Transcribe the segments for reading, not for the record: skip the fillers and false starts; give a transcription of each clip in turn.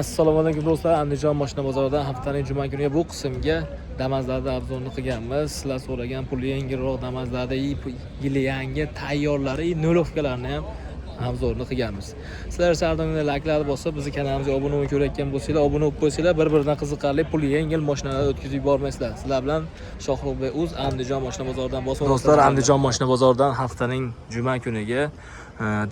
Assalomu alaykum do'stlar, Andijon mashina bozoridan haftaning juma kuniga bu qismga Damazlarda обзор ni qilganmiz. Sizlar so'ragan puli yengilroq Damazlarda yili yangi tayyorlari, нулёвка larni ham обзор ni qilganmiz. Sizlar sardonga layklar bosib, bizni kanalimizga obuna bo'lib ko'rayotgan bo'lsanglar, obuna bo'lib qo'ysanglar, bir-biridan qiziqarli puli yengil mashinalarni o'tkazib yubormaysizlar. Sizlar bilan Shohruxbek Uz Andijon mashina bozoridan bosib. Do'stlar, Andijon mashina bozoridan haftaning juma kuniga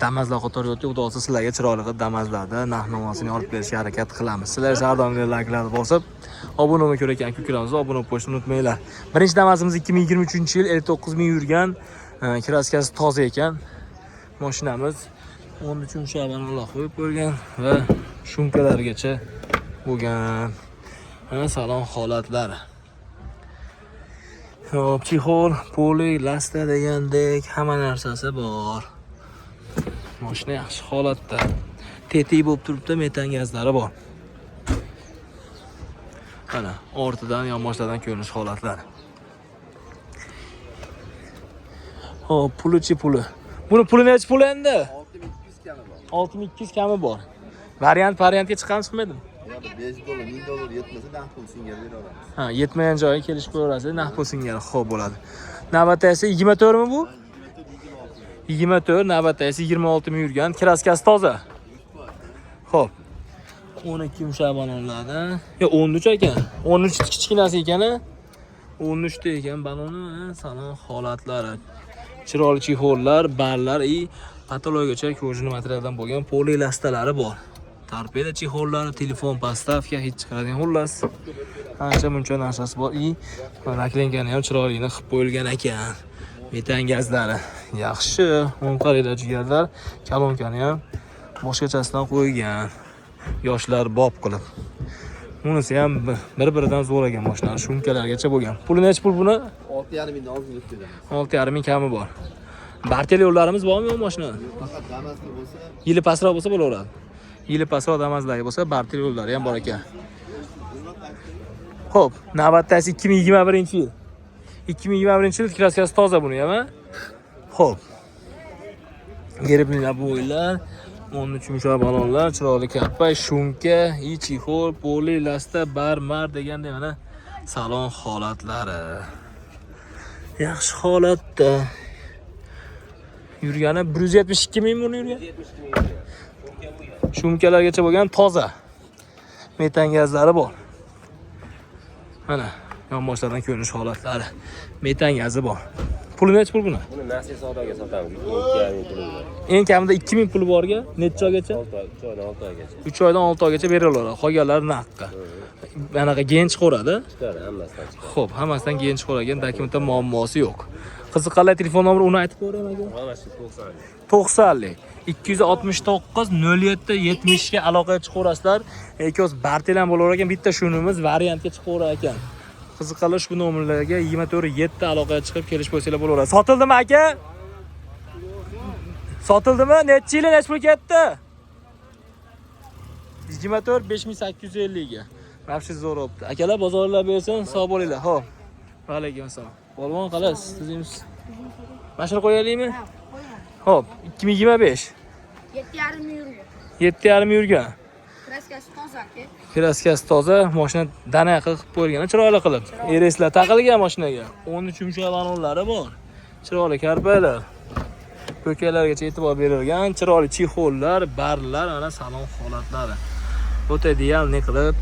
Damazlar qatori o'tdi. Xudo xohlasa, sizlarga chiroyli qilib Damazlarda narx-navosini olib berishga harakat qilamiz. Sizlar sardonga layklar bosib, obuna bo'lib ko'rayotgan aka-ukalarimiz obuna bo'lib qo'yishni unutmanglar. Birinchi Damazimiz 2023-yil, 59 ming yurgan, краска si toza ekan. Mashinamiz 13 yumshoq qo'yib qo'ygan va шумка largacha bo'lgan. Mana salon holatlari. Hop, чехол, poli, ласта degandek hamma narsasi bor. Mashina yaxshi holatda. Tetik bo'lib turibdi, metan gazlari bor. Mana ortidan, yonboshlardan ko'rinish holatlari. Hop, pulichi puli. Buni puli nechi pul endi? 6200 kami bor. 6200 kami bor. Variant variantga chiqqan chiqmaydimi? Ya 5 dollar, 1000 dollar yetmasa naqd pul singari beraveramiz. Ha, yetmagan joyi kelishib qo'yaverasiz, naqd pul singari xo'p bo'ladi. Navbatdagi 24 mi bu? 24, navbatdagi 26 ming yurgan, краска si toza. Xo'p. 12 yumshoq balonlardan. Yo, 13 ekan. 13 kichkinasi ekan a? 13 ta ekan baloni, ha, salon holatlari. Chiroyli чехол lar, barlar и потолок gacha кожаный materialdan bo'lgan poli ласта lari bor. Торпеда чехол lari, telefon подставка, hech chiqaradigan xullas. Ancha muncha narsasi bor и наклейка ni ham chiroyligini qilib qo'yilgan ekan. Metan gazlari yaxshi. O'ng qaranglar jigarlar, kalonkani ham boshqachasidan qo'ygan. Yoshlar bob qilib. Bunisi ham bir-biridan zo'r ekan mashinalar, шумка largacha bo'lgan. Puli nechi pul buni? 6,5 mingdan ozgina o'tkazamiz. 6,5 ming kami bor. Bartel yo'llarimiz bormi yo'q mashina? Faqat Damasli bo'lsa, Yili pastroq bo'lsa bo'laveradi. Yili pastroq Damazlarga bo'lsa bartel yo'llari ham bor ekan. Xo'p, navbatdagi 2021-yil. 2021-yil, краска si toza buni ham, a? Xo'p. Гребни bo'ylar, 13 yumshoq balonlar, chiroyli kappa, шумка, и чехол, poli, ласта, bar, mar degandek mana salon holatlari. Yaxshi holatda. Yurgani 172 ming buni yurgan. Шумка largacha bo'lgan toza. Metan gazlari bor. Mana yonboshlardan ko'rinish holatlari. Metan gazi bor. Puli nechi pul buni? Buni nasiya savdoga sotamiz. 2,5 ming puli bor. Eng kamida 2000 puli borga necha oygacha? 6 oy, 3 oydan 6 oygacha. 3 oydan 6 oygacha beraveradi. Qolganlari naqdga. Anaqa gen chiqaveradi. Chiqadi, hammasidan chiqadi. Xo'p, hammasidan gen chiqavergan, dokumentda muammosi yo'q. Qiziqqanlar telefon nomeri uni aytib qo'yavering aka. Mana shu 90. 90 lik 269 07 70 ga aloqaga chiqaverasizlar. Ikkoz bartel ham bo'laver ekan, bitta shunimiz variantga chiqaverar ekan. Qiziqqanlar ushbu nomerlarga 24 7 aloqaga chiqib kelishib qo'ysanglar bo'laveradi. Sotildimi aka? Sotildimi? Necha yil, necha pul ketdi? 24 5850 ga. Вообще zo'r bo'pti. Akalar, bozorlar bersin, sog' bo'linglar. Xo'p. Va alaykum assalom. Polvon, qalasiz? Tuzimiz. Mashina qo'yaylikmi? Xo'p, 2025. 7,5 ming yurgan. 7,5 yurgan. Краска si toza aka. Краска si toza, mashina dana qilib qo'yilgan, chiroyli qilib. RSlar taqilgan mashinaga. 13 yumshoq balonlari bor. Chiroyli karpalar. Ko'kalargacha e'tibor berilgan, chiroyli чехол lar, barlar, mana salon holatlari. O'ta идеальный qilib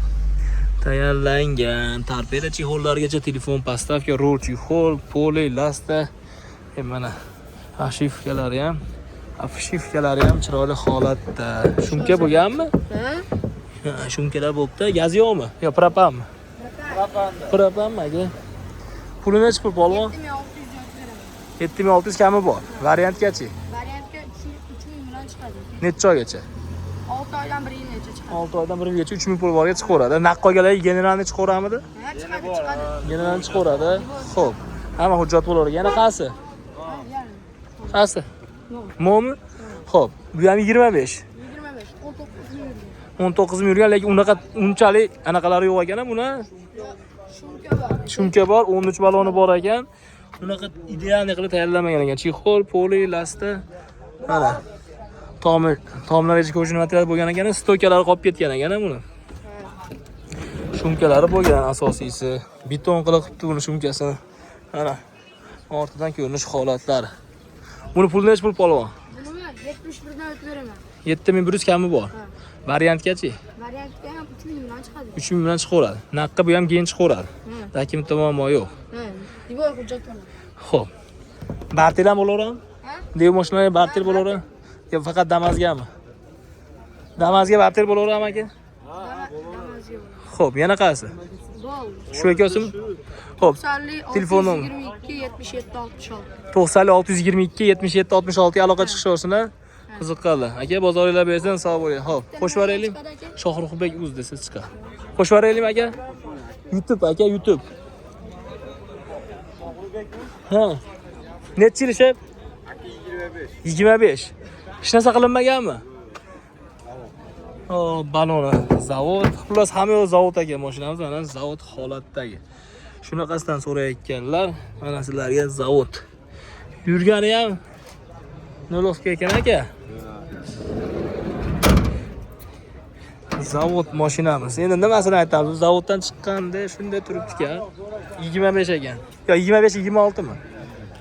tayyorlangan. Торпеда чехол largacha, telefon подставка, rul чехол, poli, ласта. Mana обшивка lari ham, обшивка lari ham chiroyli holatda. Шумка bo'lganmi? Ha? Ha, шумка lar bo'libdi. Gaz yo'qmi? Yo, propanmi? Propanmi aka? Puli nechi pul, polvon? 7600 yozib beraman. 7600 kami bor. Variantgachi? Variantga 3000 bilan chiqadi. Necha oygacha? 6 oydan 1 yilgacha chiqadi. 6 oydan 1 yilgacha 3000 pul borga chiqaveradi. Naq qolganlar generalni chiqaveramidi? Ha, chiqadi, chiqadi. Generalni chiqaveradi. Xo'p. Hamma hujjat bo'laveradi. Yana qaysi? Ha, yarim. Qaysi? Mo'mi? Xo'p, bu ham 25. 25, 19 ming yurgan. 19 ming yurgan, lekin unaqa unchalik anaqalari yo'q ekan buni. Шумка bor. Шумка bor, 13 baloni bor ekan. Unaqa идеальный qilib tayyorlamagan ekan. Чехол, poli, ласта. Mana. Tomi, tomlariga кожаный material bo'lgan ekan, стойка lari qolib ketgan ekan buni. Shumkalari bo'lgan asosiysi. Beton qilib qilibdi buni shumkasini. Mana ortidan ko'rinish holatlari. Buni puli nechi pul polvon? Buni 71 dan o'tib beraman. 7100 kami bor. Ha. Variantgachi? Variantga ham 3000 bilan chiqadi. 3000 bilan chiqaveradi. Naqqa bu ham keyin chiqaveradi. Ha. Dokumentda muammo yo'q. Ha. Divoy hujjat bor. Xo'p. Bartel ham bo'laveradimi? Ha? Dev mashinalarga bartel bo'laveradi? Yo faqat Damazgami? Damazga bartel bo'laveradimi aka? Damazga bo'ladi. Xo'p, yana qaysi? Bol. Shu akasimi? Xo'p, 90 Telefon nomeri. 622 77 66. 90 622 77 66 ga aloqa chiqishaversin a. Qiziqqanlar. Aka, bozoringlar bersin, sog' bo'ling. Xo'p, qo'shib yuboraylik. Shohruxbek uz desa chiqadi. Qo'shib yuboraylik aka. YouTube aka, YouTube. Ha. Necha yil ishab? 25. Hech narsa qilinmaganmi? O, baloni zavod. Xullas, hamma yoq zavod ekan mashinamiz, mana zavod holatdagi. Shunaqasidan so'rayotganlar, mana sizlarga zavod. Yurgani ham Nolovka ekan aka. Zavod mashinamiz. Endi nimasini aytamiz? Zavoddan chiqqanda shunday turibdi ekan. 25 ekan. Yo 25 26 mi?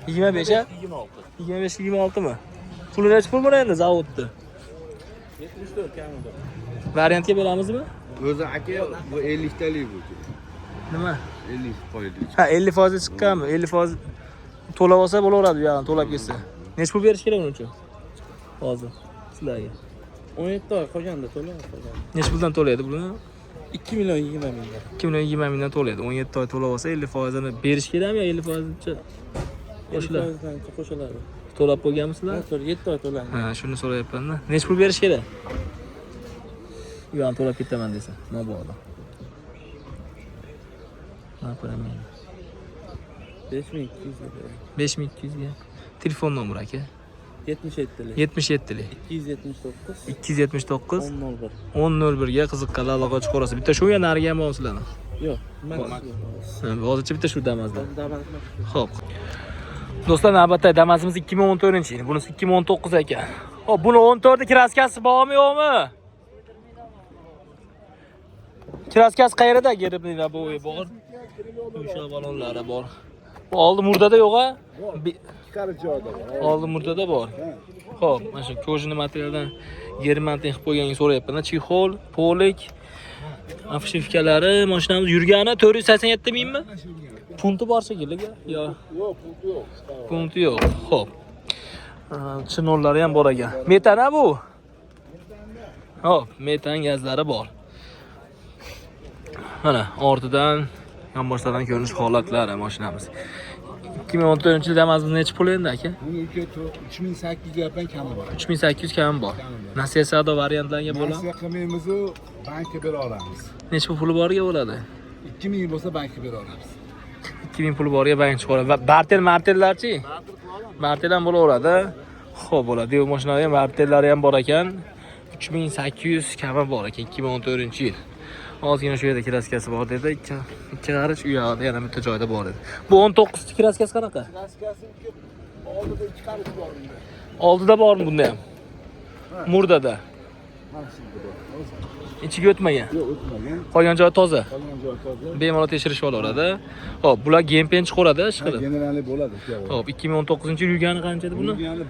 25 a? 26. 25 26 mi? Puli nechi pul buni endi zavodda? 74 kamida. Variantga beramizmi? O'zi aka bu 50 talik bu. Nima? 50 foizlik. Ha, 50% chiqqanmi? 50% to'lab olsa bo'laveradi u yog'ini to'lab ketsa. Nechi pul berish kerak uning uchun? Hozir sizlarga. 17 oy qolganda to'laymiz qolganda. Nechi puldan to'laydi buni? 2 million 20 mingdan. 2 million 20 mingdan to'laydi. 17 oy to'lab olsa 50%ini berish kerakmi yo 50%cha qo'shiladi? 50%dan qo'shiladi. To'lab qo'yganmisizlar? Ha, to'la 7 oy to'laymiz. Ha, shuni so'rayapman-da. Nechi pul berish kerak? U yoqni to'lab ketaman desa, mabodo. Ha, ko'raman. 5200 ga beramiz. 5200 ga. Telefon nomeri aka. 77 lik. 77 lik. 279 279 1001. 10.01 ga qiziqqanlar aloqa chiqarasiz. Bitta shu ya nariga ham bormi sizlarni? Yo'q, Max. Ha, hozircha bitta shu Damazda. Damas. Xo'p. Do'stlar, navbatdagi Damazimiz 2014-yil, bunisi 2019 ekan. Xo'p, buni 14 kraskasi bormi yo'qmi? Kraskasi qayerda? Geribli bo'yi bor. Yumshoq balonlari bor. Bu oldi murdada yo'q a? Chiqarib joyda bor. Oldi murdada bor. Xo'p, mana shu kojini materialdan germantin qilib qo'yganga so'rayapman. Chexol, polik, afshifkalari, mashinamiz yurgani 487 mingmi? Punti bor shekilli, yo. Yo'q, pul yo'q. Punkti yo'q. Xo'p. Chinonlari ham bor ekan. Metan a bu? Xo'p, metan gazlari bor. Mana ortidan yonboshlardan ko'rinish holatlari mashinamiz. 2014-yil Damazimiz nechi pul endi aka? Buni uka 3800 yapan kami bor. 3800 kam bor. Nasiya savdo variantlarga bo'ladi. Nasiya qilmaymiz u bankka bera olamiz. Nechi pul puli borga bo'ladi? 2000 bo'lsa bankka bera olamiz. 2000 puli borga bank chiqaradi. Va bartel martellarchi? Bartel ham bo'laveradi. Xo'p, bo'ladi. Dev mashinalari ham bartellari ham bor ekan. 3800 kami bor ekan 2014-yil. Ozgina shu yerda kraskasi bor dedi. Ikki g'arich u yoqda yana bitta joyda bor edi. Bu 19 kraskasi qanaqa? Kraskasi uka oldida ikki qarich bor unda. Oldida bormi bunda ham? Murdada. Mana shunda bor. Ichiga o'tmagan. Yo'q, o'tmagan. Qolgan joyi toza. Qolgan joyi toza. Bemalol tekshirishib olaveradi. Xo'p, bular gempen chiqaradi ish qilib. Generalniy bo'ladi uka. Xo'p, 2019-yil yurgani qancha edi buni? Yurgani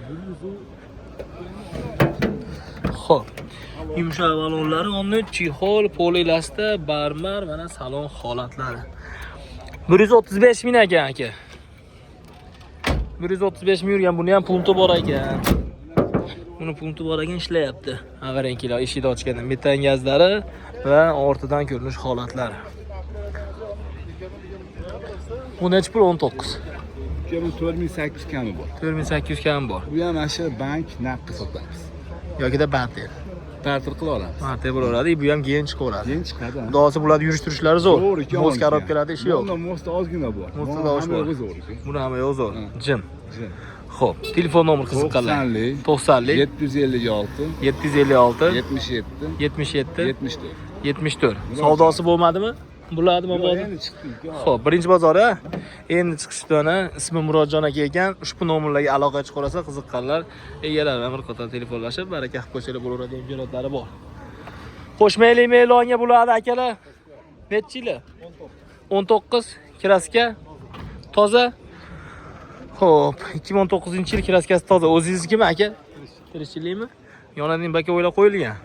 100 Xo'p. Yumshoq balonlari, onni chexol, polilasta, barmar, mana salon holatlari. 135 ming ekan aka. 135 ming yurgan, buni ham punti bor ekan. Buni punti bor ekan, ishlayapti. Avarenkilar eshikni ochganda metan gazlari va ortidan ko'rinish holatlari. Bu nechi pul? 19. Uka bu 4800 kami bor. 4800 kam bor. Bu ham mana shu bank naqdga sotamiz. Yokida barter. Barter qila olamiz. Barter bo'laveradi, bu ham keyin chiqaveradi. Keyin chiqadi. Xudo xohlasa bularni yurish turishlari zo'r. Zo'r ekan. Most korobkalarda ishi yo'q. Bunda mostda ozgina bor. Mostda osh bor. Hamma yo'g'i zo'r ekan. Buni hamma yo'q zo'r. Jim. Jim. Xo'p, telefon nomeri qiziqqanlar. 90lik 90lik 756 756 77 77 74. 74. Savdosi bo'lmadimi? Bularni Yo'q, mabodo. endi chiqdi uka. Xo'p, birinchi bozor a? Endi chiqishdi ana ismi Murodjon aka ekan. Ushbu nomerlarga aloqa chiqarsa qiziqqanlar egalari bilan bir qator telefonlashib, baraka qilib qo'ysanglar bo'laveradi imkoniyatlari bor. Qo'shmaylikmi e'longa bularni akalar? Nechi yili? 19. Kraska toza. Xo'p, 2019-yil kraskasi toza. O'zingiznikimi aka? Tirikchilikmi? Yonadigan baka o'ylab qo'yilgan.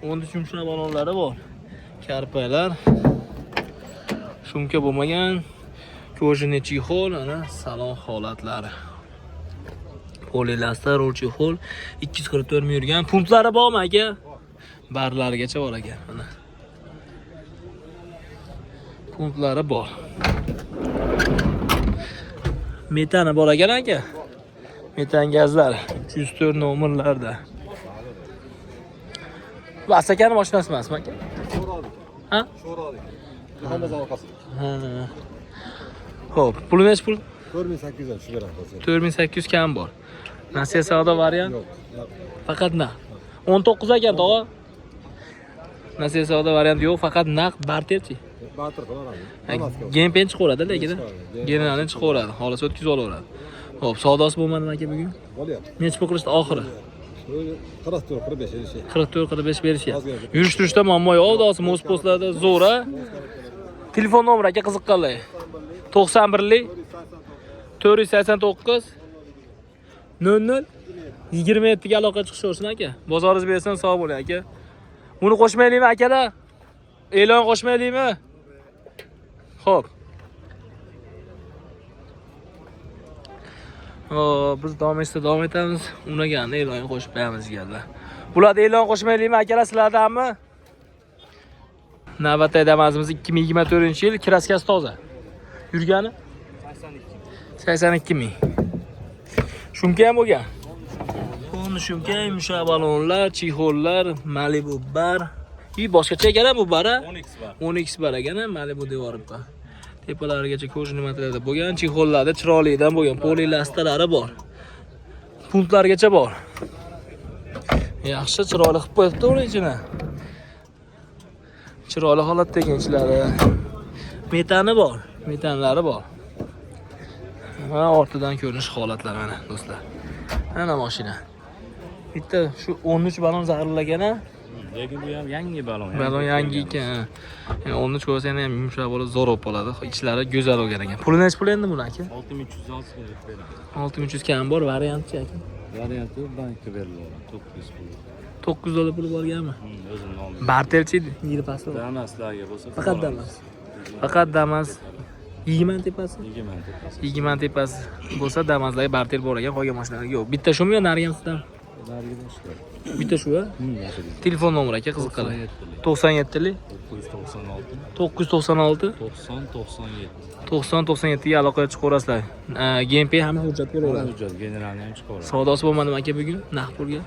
13 yumshoq balonlari bor. Karpalar. Shumka bo'lmagan. Кожаный чехол, ana salon holatlari. Polilasta rol чехол 244 ming yurgan. Pumplari bormi aka? Barlarigacha bor ekan, mana. Pumplari bor. Metani bor ekan aka. Metan gazlar 304 nomerlarda. Bu Asakani mashinasi emasmi aka? Ha? Ha. Xo'p, puli nechi pul? 4800 dan tushib beramiz hozir. 4800 kam bor. Nasiya savdo variant? Yo'q. Faqat naq. 19 ekan tog'a. Nasiya savdo variant yo'q, faqat naq barterchi. Barter qilaveramiz. Genpen chiqaveradi lekin. Chiqaveradi. Generalni chiqaveradi, xohlasa o'tkazib olaveradi. Xo'p, savdosi bo'lmadimi aka bugun? Bo'lyapti. Nechi pul qilishdi oxiri? 44 45 56. 44 45 berishyapti. Yurish turishda muammo yo'q, xudosi mo'z postlarda zo'r a. Telefon nomeri aka qiziqqanlar. 91lik 489 00 27 ga aloqa chiqishaversin aka. Bozoringiz bersin, sog' bo'ling aka. Buni qo'shmaylikmi akalar? E'lon qo'shmaylikmi? Xo'p. Hop, biz davom etsa davom etamiz. Unaganni e'lon qo'shib qo'yamiz jigarlar. Bularda e'lon qo'shmaylikmi akalar sizlardanmi? Navbatdagi Damazimiz 2024-yil kraskasi toza. Yurgani 82 ming. Shumka ham bo'lgan. Buni shumka, yumshoq balonlar, chexollar, Malibu bar. И boshqacha ekan bu bar a? 10x bor. 10x bar ekan, Malibu devoribdi. Tepalarigacha кожаный materialda bo'lgan, chexollarda chiroylidan bo'lgan, polilastalari bor. Punktlargacha bor. Yaxshi, chiroyli qilib qo'yibdi uni ichini. Chiroyli holatda ekan ichlari. Metani bor, metanlari bor. Ha, ortidan ko'rinish holatlari mana do'stlar. Mana mashina. Bitta shu 13 balon zararlagan a? Lekin bu ham yangi balon. Balon yangi ekan. Yani 13 bo'lsa yana ham yumshoq bo'lib zo'r bo'lib qoladi. Ichlari go'zal bo'lgan ekan. Puli nechi pul endi buni aka? 6300 berib beramiz. 6300 kam bor, variantchi aka. Varianti bankka beriladi. 900 pul. 9 dollar puli borganmi? O'zim nomimga. Barterchi yil pasti. Damaslarga bo'lsa Faqat Damas. Faqat Damas. 20 tepasi. 20 tepasi. 20 tepasi bo'lsa Damaslarga barter bor ekan, qolgan mashinalarga yo'q. Bitta shumi yo narigi ham sizdan? Narigi boshqa. Bitta shu a? Telefon nomeri aka qiziqqanlar. 97lik 996 996 90 97. 90 97 ga aloqaga chiqaverasizlar. GMP hamma hujjat bo'laveradi. Hujjat generalni ham chiqaradi. Savdosi bo'lmadimi aka bugun? Naqd pulga?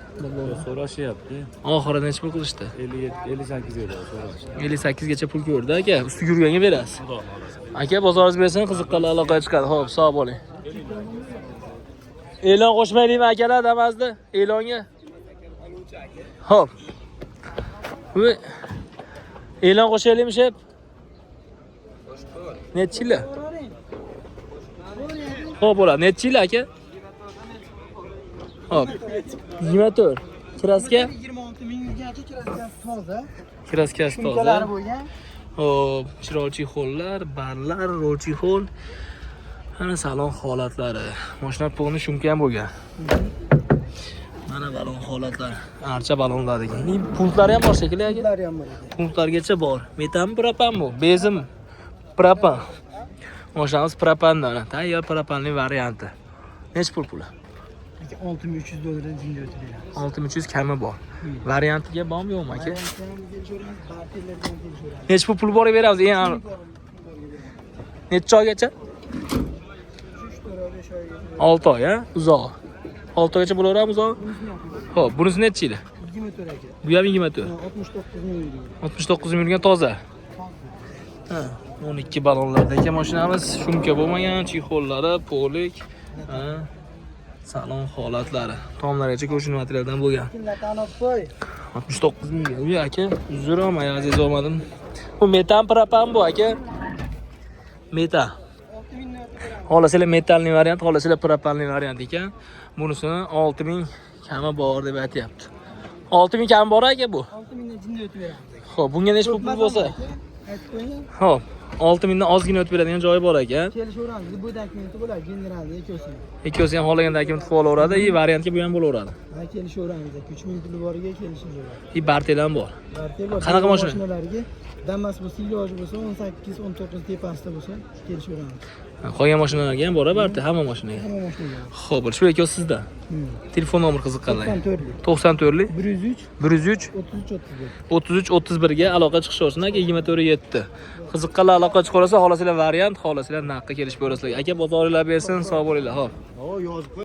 So'rashyapti. Oxiri necha pul qilishdi? 57 58 ga so'rashdi. 58 gacha pul ko'rdi aka. Ustiga yurganga berasiz. Xudo xohlasa. Aka bozoringiz bersin, qiziqqanlar aloqaga chiqadi. Xo'p, sog' bo'ling. E'lon qo'shmaylikmi akalar Damasda? E'longa. Xo'p. Bu e'lon qo'shaylikmi shep? Nechi yili? Xo'p, bo'ladi. Nechi yili aka? Xo'p. 24. Kraska? 26 ming yurgan kraskasi toza. Kraskasi toza. Shumkalari bo'lgan. Hop, chiroyli chexollar, barlar, rol chexol. Mana salon holatlari. Mashina polni shumka ham bo'lgan. Mana balon holatlari. Archa balonlar degan. Pultlari ham bor shekilli aka. Pultlari ham bor ekan. Punktlargacha bor. Metanmi, propanmi bu? Bezim. Propan. Mashinamiz propandan. Mana tayyor propanli varianti. Nechi pul puli? Aka 6300 dollardan jinga o'tib beramiz. 6300 kami bor. Variantiga bormi yo'qmi aka? Variantga ham kelishaveramiz, barterlarga ham kelishaveramiz. Nechi pul pul bor beramiz? Eng necha oygacha? 3 4 oy, 5 oygacha. 6 oy, ha? Uzoq. 6 oygacha bo'laveradimi uzoq? Xo'p, bunisi nechi yili? 24 aka. Bu ham 24. 69 ming yurgan. 69 ming yurgan toza. Ha, 12 balonlarda ekan mashinamiz. Shumka bo'lmagan, chexollari, polik, ha. Salon holatlari. Tomlargacha ko'shini materialdan bo'lgan. Qo'y. 69 ming. Uy aka, uzr olmay aziz olmadim. Bu metan propan bu aka. Metan. Xohlasanglar metalli variant, xohlasanglar propanli variant ekan. Bunisini 6000 kami bor deb aytyapti. 6000 kami bor aka bu. 6000 dan jinga o'tib beramiz. Xo'p, bunga necha pul bo'lsa? Aytib qo'ying. Xo'p, 6000 dan ozgina o'tib beradigan joyi bor ekan. Kelishaveramiz. Bu dokumenti bo'ladi, generalni ikkovsini. Ikkovsi ham xohlaganda dokument qilib olaveradi, и variantga bu ham bo'laveradi. Ha, kelishaveramiz. 3000 puli boriga kelishaveramiz. И bartel ham bor. Bartel bor. Qanaqa mashina? Mashinalarga Damas bo'lsa, iloji bo'lsa 18, 19 tepasida bo'lsa kelishaveramiz. Qolgan mashinalarga ham bor, bartel hamma mashinaga. Hamma mashinaga. Xo'p, shu ikkovsi sizda. Telefon nomer qiziqqanlar. 94lik. 94lik 103 103 33 31. 33 31 ga aloqa chiqishaversin aka, 24 7. Qiziqqanlar aloqa chiqaversa, xohlasanglar variant, xohlasanglar naqqa kelishib ko'rasizlar. Aka, bozoringlar bersin, sog' bo'linglar. Xo'p. Yozib qo'y.